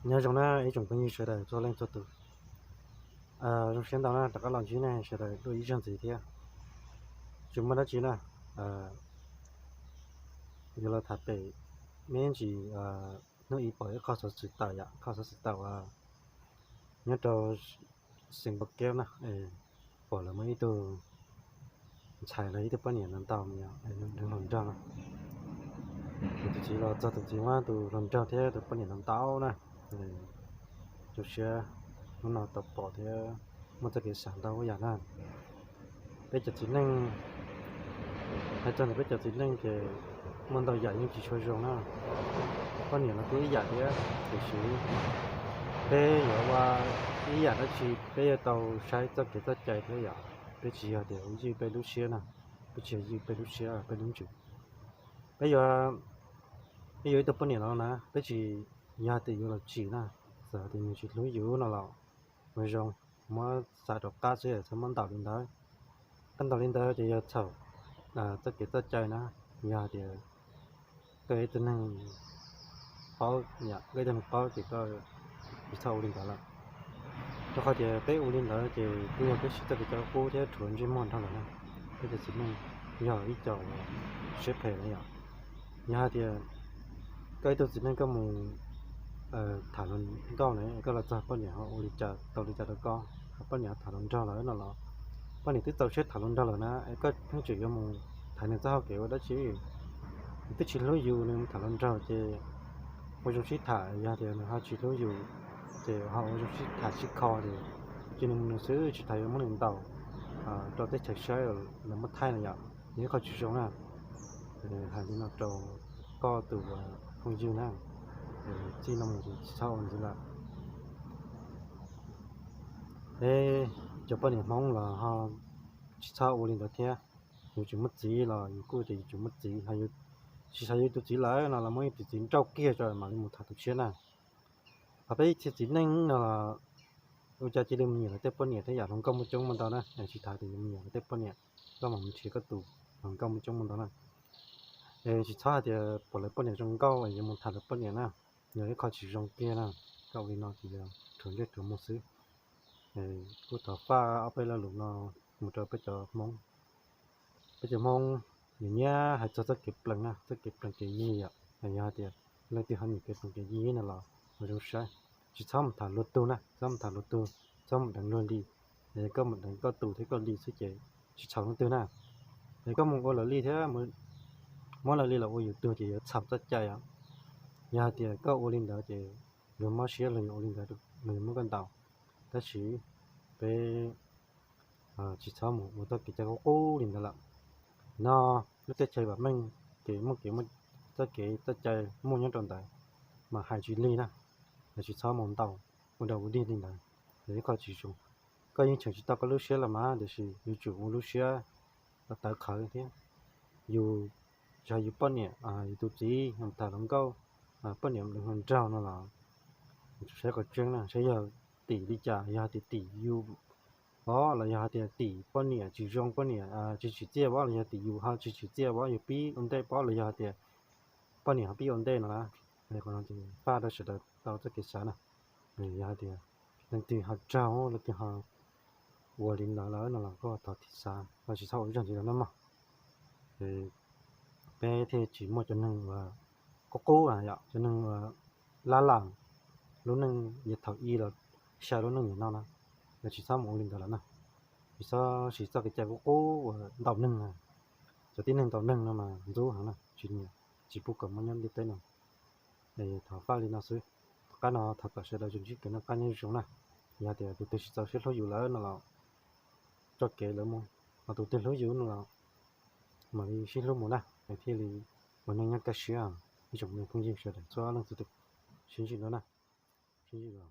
Nyob zoo na ib tsoom phooj ywg sawv daws txhua leej txhua tus. Zoo siab ntau na rov qab los ntsib nej sawv daws dua ib zaug ntxiv thiab. Tsis muaj dab tsi na, yuav los tham pem me ntsis hnub ib pom ib qho xov xwm tawm yom, qho xov xwm tawm uas nyob rau Xeev Npau Kev na, pom lawv muaj ib tug ntxhais los ib tug poj niam ntau ntau deev hluas nraug no. Tus txiv los txog tus txiv muab tus hluas nraug thiab tus poj niam ntau ntau na. Zoo siab hnub no tau pom thiab muaj txoj kev xav ntau ua yam na. Peb cov txiv neej, hais txog ntawm peb cov txiv neej ces muaj ntau yam yeej tsis tshua zoo na. Poj niam los kuj ib yam thiab, tiam sis peb yuav ua ib yam dab tsi peb yuav tau saib txoj kev txoj cai thiab yom. Peb tsis yog tias ywj peb lub siab na, peb tsis yog ywj peb lub siab peb lub ntsws. Peb yuav, peb yuav ib tug poj niam no na, peb tsis yog tias yuav los tsim na. Txawm tias nws tsis hlub yus no los ua zoo, muab xa rov qab xwb, txhob muab ntaus li ntawd. Koj ntaus li ntawd ces yog txhaum txoj kev txoj cai na. Yog tias koj ib tug neeg paub, koj ib tug neeg paub ces koj tsis txhob ua li ntawd lawm. Rau qhov tias peb ua li ntawd ces kuj yog peb siv txoj kev cai qub thiab rhuav ntsej muag nrog lawm na. Peb cov txiv neej yog ib co siab phem na yom. Yog hais tias koj ib tug txiv neej koj mus tham hluas nkauj na, koj los txog poj niam ho ua li cas tau li cas rau koj, ho poj niam tham hluas nraug lawm no los, poj niam twb txaus siab tham hluas nraug lawm na, es koj pheej tseem yuav mus thaiv nws txoj hau kev ua dab tsi? Nws twb tsis hlub yus nws mus tham hluas nraug ces ua zoo sib tham, yog tias nws ho tsis hlub yus ces ho ua zoo sib tham sib kho ces cia nws mus nws xwb, tsis tas yuav muab nws ntaus rau teb chaws saib lawv muab thaij no yom. Nws ib qho tsis zoo na. Hais li no rau koj tus phooj ywg na, txij no mus ces tsis txhob ua ntxiv lawm. Peb cov poj niam Hmoob los ho tsis txhob ua li ntawd thiab. Yus tsis muaj txiv los yus kuj tias yus tsis muaj txiv, tsis xav yuav tus txiv lawm no los muab tus txiv nrauj kiag tso mam li mus tham tus tshiab na. Ho peb ib txhia txiv neej no los ua cas cia li mus nyiam lawv tej poj niam thiab yam, hluas nkauj muaj coob muaj ntau na, tsis tas tias yuav mus nyiam lawv tej poj niam, koj mam mus nrhiav koj tus hluas nkauj muaj coob muaj ntau na. Es tsis txhob hais tias pom lawv poj niam zoo nkauj yuav mus tham lawv poj niam na, yog ib qho tsis zoo kiag na. Koj ua li no ces yog rhuav ntsej rhuav muag xwb. Kuj thov faj ob peb lo lus no mus rau peb cov Hmoob. Peb cov Hmoob nyiam nyiam hais txog txoj kev plees na, txoj kev plees kev yig yom. Yog hais tias leej twg ho nyiam kev plees kev yig no los ua zoo saib, tsis txhob mus tham luag tug na, txhob mus tham luag tug, txhob mus deev luag li. Koj mus deev koj tus thiab koj li xwb ces tsis txhaum leej twg na. Es koj mus ua lawv li thiab muab lawv li los ua yus tug ces yuav txhaum txoj cai os. Yog hais tias koj ua li ntawd ces luag mob siab los yuav ua li ntawd, los yuav muab koj ntaus. Tab sis peb tsis txhob mus ua txoj kev cai qub qub li ntawd lawm. No lub teb chaws vam meej ces muaj kev, txoj kev txoj cai muaj nyob rau ntawd, mas hais tsis lig na, mas tsis txhob mus ntaus ua dog ua dig li ntawd, yog ib qho tsis zoo. Koj yeej cheem tsis tau koj lub siab los mas, tiam sis yus tsum ua lub siab tawv qhawv thiab. Yus, tsis hais yus poj niam, yus tus txiv tham hluas nkauj, poj niam deev hluas nraug no los saib qhov tseeb na, saib yog tim li cas, yog tias tim yus pob los yog hais tias tim poj niam tsis zoo, poj niam tsis tsim txiaj pob los yog tim yus ho tsis tsim txiaj pob, yus pib ua ntej pob los yog hais tias poj niam ho pib ua ntej no na. Qhov no ces faj rau sawv daws tau txoj kev xav na. Yog hais tias leej twg ho raug, leej twg ho ua li ntawd lawm no los koj thov thim xav, koj tsis txhob ua ib zaug ntxiv lawm nawb mog. Peb thiaj tsis muaj cov neeg uas qub qub, cov neeg uas lab lam lub neej yav thaum ub los xya lub neej niaj no na, los tsis txhob mus ua li ntawd lawm na. Tsis txhob siv txoj kev cai qub qub uas ntaus neeg na. Cov tib neeg ntaus neeg no mas ntxub heev na, tsis nyiam, tsis pub kom muaj nyob ntiaj teb no. Thov faj li no xwb. Tom qab no thov kom sawv daws tsuas ntsib kev noj qab nyob zoo na. Yog tias tus twg tsis txaus siab hlub yus lawm no los tso kev lawm mus, ho tus twg hlub yus no los mam li sib hlub mus na, es thiaj li ua neej nyob kaj siab. Ib tsoom phooj ywg sawv daws txhua leej txhua tus, sib ntsib dua na, sib ntsib dua.